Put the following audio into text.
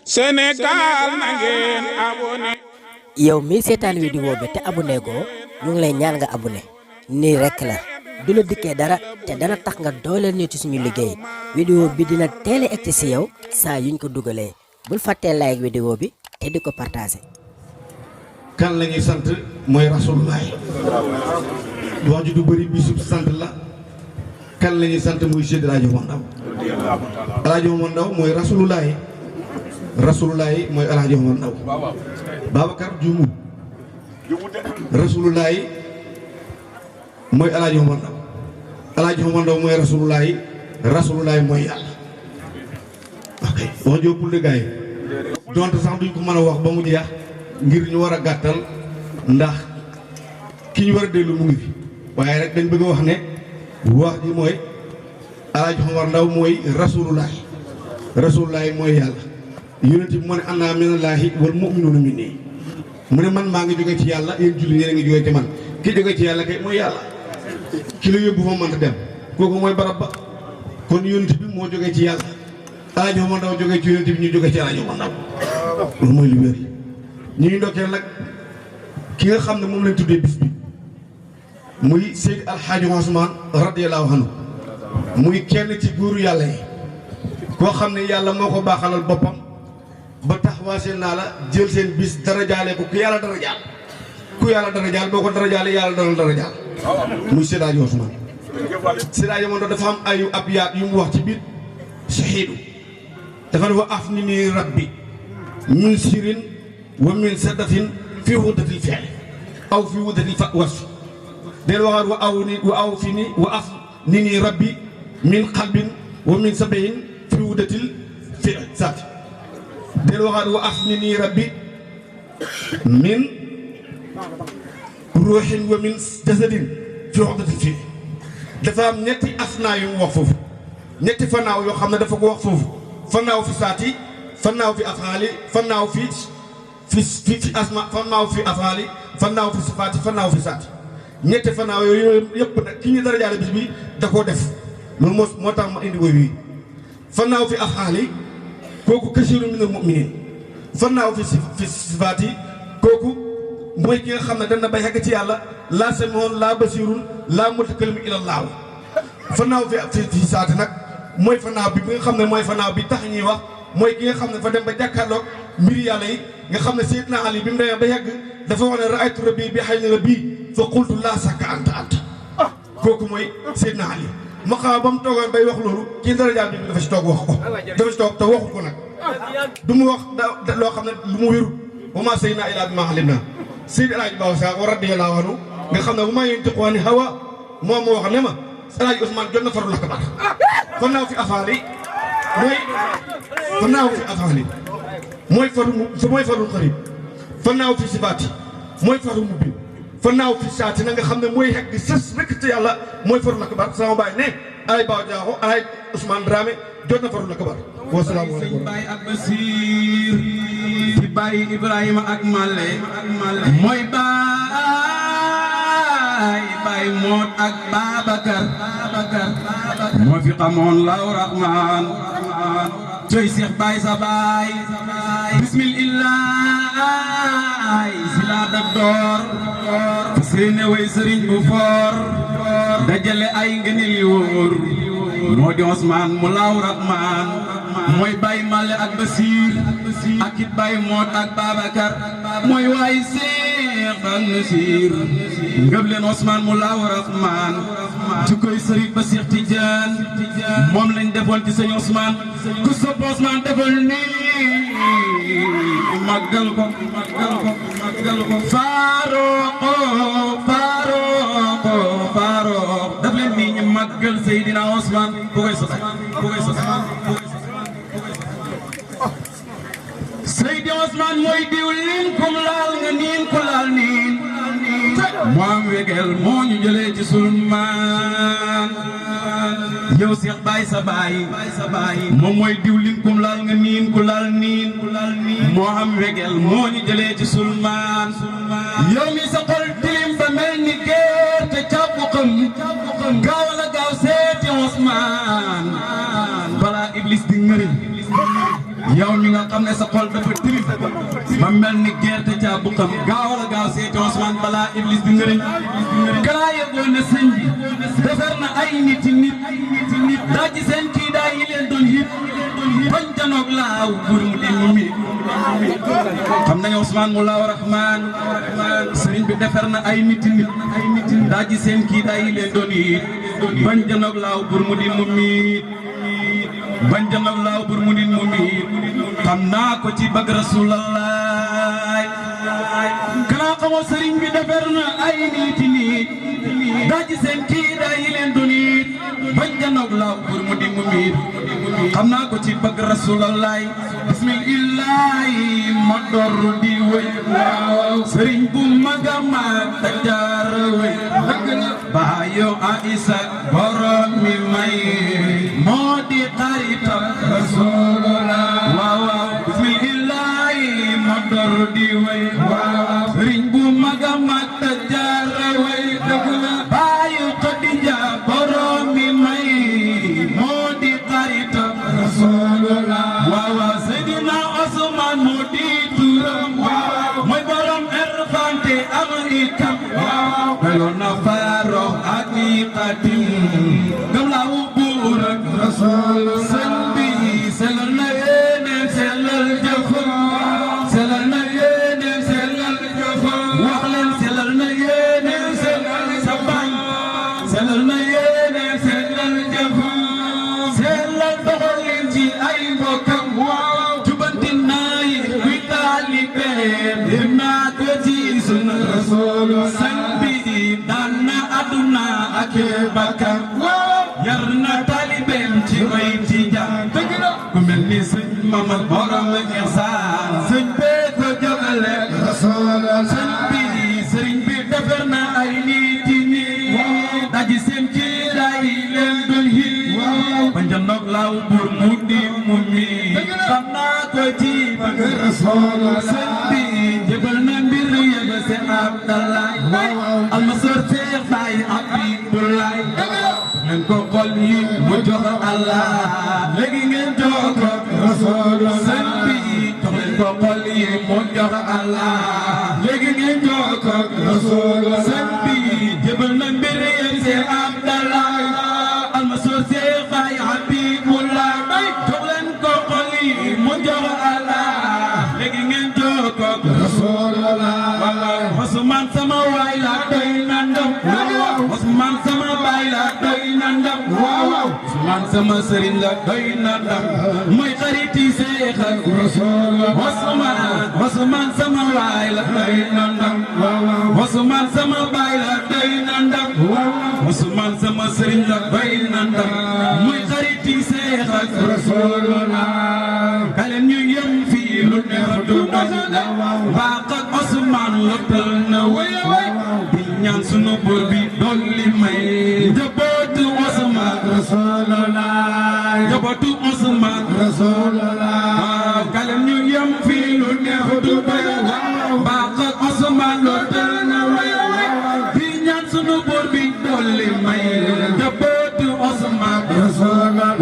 Sénégal na ngeen abonné. yow mi seetaan vidéo bi te abonné goo ñu ngi lay ñaan nga abonné nii rekk la du la dikkee dara te dana tax nga dooleel ñu ci suñu liggéey vidéo bi dina teel a egsi si yow saa yuñ ko dugalee bul fàttee like vidéo bi te di ko partagé. kan la ñuy sant mooy rasulullah wax ji du bëri bisub sant la kan la ñuy sant muy Seydi El Hadji Omar Ndao El Hadji Omar Ndao mooy rasulullah mooy El Hadji Omar Ndao Babacar Juumu rasulullah mooy El Hadji Omar Ndao El Hadji Omar Ndao mooy rasulullah mooy yàlla ok wax joo pour le gars yi donte sax duñ ko mën a wax ba mu jeex ngir ñu war a gàttal ndax ki ñu war a déglu mu ngi fi waaye rek dañ bëgg a wax ne wax ji mooy El Hadji Omar Ndao mooy rasulullah mooy yàlla yonent bi mu ne ana minallaahi wal mu'minuuna minnii mu ne man maa ngi jóge ci yàlla yéen julli yéen a ngi jóge ci man ki jóge ci yàlla kay mooy yàlla ki la yóbbu fa mënta dem kooku mooy barab ba kon yonent bi moo jóge ci yàlla El Hadji Omar Ndao jóge ci yonent bi ñu jóge ci El Hadji Omar Ndao loolu mooy lu wér ñu ngi ndokkeel nag ki nga xam ne moom lañ tuddee bis bi muy Seydi Alxaaji Usmaan radiyallaahu anhu muy kenn ci góoru yàlla yi koo xam ne yàlla moo ko baaxalal boppam ba tax waa seen naa la jël seen bis darajaale ko ku yàlla darajaal boo ko darajaale yàlla dana darajaal muy Seydi Alxaaji Usmaan Seydi Alxaaji Usmaan dafa am ayu ab yaat yu mu wax ci biir shahiidu dafa ne wa af ni nii rabbi min sirin wa min saddatin fi wuddatil fi'li aw fi wuddatil wasf del waxaat wa aw fi ni wa af ni nii rabbi min qalbin wa min sabahin fi wuddatil fi'li saati del waxaat wa af ni nii rabbi min ruuxin wa min jasadin fi wuddatil fi'li dafa am ñetti asnaa yu mu wax foofu ñetti fanaaw yoo xam ne dafa ko wax foofu fanaaw fi saati fanaaw fi afaali fanaaw fi asma fanaaw fi afaali fanaaw fi sifaati fanaaw fi saati ñetti fanaaw yooyu yëpp nag ki ñu dara jaale bis bi da koo def loolu moo tax ma indi woy wi fanaaw fi afaali kooku kasiirun minal mu'miniin fanaaw fi sifaati kooku mooy ki nga xam ne dana bay xegg ci yàlla laa samiun laa basiirun laa mutakallimun illallaahu fanaaw fi saati nag mooy fanaaw bi nga xam ne mooy fanaaw bi tax ñuy wax mooy ki nga xam ne fa dem ba jàkkaarloog mbir yàlla yi nga xam ne Seydina Ali bi mu demee ba yàgg dafa wax ne ra'aytu rabbi bi hayni rabbi fa qultu laa sakka anta kooku mooy Seydina Ali ma xam ba mu toogoon bay wax loolu kii darajaal bi dafa si toog wax ko dafa si toog te waxu ko nag du mu wax loo xam ne lu mu wérul wa maa sayyidnaa illaa bimaa alimnaa Seydi El Hadji Baba Sakho radiyallaahu anhu nga xam ne bu maa yantiqu ani hawaa moom moo wax ne ma El Hadji Ousmane jot na farul akbar fanaaw fi afaali mooy farul xarib fanaaw fi sifaati mooy farul mubin fanaaw fi saati na nga xam ne mooy xegg sës rekk ci yàlla mooy farul akbar sama baay ne ay Baba Diakho ay Ousmane Dramé jot na farul akbar wa salaamu aleykum Baay ak Basiir ci Baay Ibrahima ak Malle mooy Baay Moot ak Babacar moo fi xamoon law Rahmaan coy Seex Baay sa baay bismillaay si laa dab door seene way sëriñ bu foor dajale ay ngëneel yu wóor moo di Usmaan mu law Rahmaan mooy Baay Malle ak Basiir ak it Baay Moot ak Babacar mooy waay Seex ak Nasiir ngëb leen Usmaan mu law Rahmaan jukkoy sëriñ ba Seex Tijaan moom lañ defoon ci sëñ Usmaan ku sopp Usmaan defal nii màggal ko Faaruq daf leen nii ñu màggal Seydina Usmaan bu koy sos Seydi Usmaan mooy diw liin kum laal nga niin ku laal niin moo am wegel moo ñu jëlee ci sulmaan yow Seex Baay sa baay moom mooy diw liin kum laal nga niin ku laal niin moo am wegel moo ñu jëlee ci sulmaan yow mi sa xol tilim ba mel ni gerte càppu xam gaaw la gaaw seeti Usmaan balaa Iblis di ngëri yow mi nga xam ne sa xol dafa tilim ba mel ni gerte ca bu xam gaaw la gaaw seeti Ousmane balaa Iblis di ngëriñ kalaa yëgoon ne sëñ bi defar na ay nit daa ci seen kii daa yi leen doon hit bañ janoog laaw bur mu di mu mi xam nañu Ousmane mu laaw Rahman sëriñ bi defar na ay nit daa ci seen kii daa yi leen doon hit bañ janoog laaw bur mu di mu mi bañ janoog laaw bur mu di mu mi xam naa ko ci bëgg Rasulallah kanaa xamoo sëriñ bi defar na ay nit daa ci seen kii daa yi leen doon hit bañ janoog laaw bur mu di mu mi xam naa ko ci bëgg Rasulallah bismillahi ma door di wéy sëriñ bu mag a mag ta jaar wéy baayo Aïssa borom mi may moo di xaritam Rasulullah waaw waaw bismillahi ma door di wéy sëriñ bu mag a mag ta jaar wéy baayo Khadija borom mi may moo di xaritam Rasulullah waaw waaw Seydina Ousmane moo di turam mooy borom erfante am ikam meloon na Farouk ak Xadim gëm laa wu buur ak Rasul sëñ bi sellal na yéeneem sellal jëfam sellal na yéeneem sellal jëfam wax leen sellal na yéeneem sellal sa bañ sellal na yéeneem sellal jëfam sellal doxalin ci ay mbokkam jubanti naa yi kuy taalibe dem naa ko ci sunu Rasul sëñ bi daan na àdduna ak bakkan yar na taalibeem ci way Tijaan ku mel ni sëñ Mamad borom Ihsaan sëñ bee ko jogale Rasul sëñ bi sëriñ bi defar na ay nit daji seen ci day leen doon hit ba njanoog laaw bur mu di mu mi xam naa ko ci bëgg Rasul sëñ bi jëbal na mbir yëba se Abdallah almasor Seex Baay Abibulaay ngeen ko xol yi mu jox Allah léegi ngeen jox ko Rasul sëñ bi jox leen ko xol yi mu jox Allah léegi ngeen jox ko Rasul sëñ bi jëbal na mbir yëba se Abdallah almasor Seex Baay Abibulaay jox leen ko xol yi mu jox Allah léegi ngeen jox ko Rasulullah Ousmane sama waay la doy na ndam Ousmane sama baay la doy na ndam Ousmane sama sëriñ la doy na ndam mooy xariti Seex ak Rasulullah Ousmane sama waay la doy na ndam Ousmane sama baay la doy na ndam Ousmane sama sëriñ la doy na ndam mooy xariti Seex ak Rasulullah kalen ñu yem fii lu neex du doy baax ak Ousmane lottal na way di ñaan sunu buur bi dolli may njabootu Ousmane Rasulullah njabootu Ousmane Rasulullah kalen ñu yem fii lu neex du doy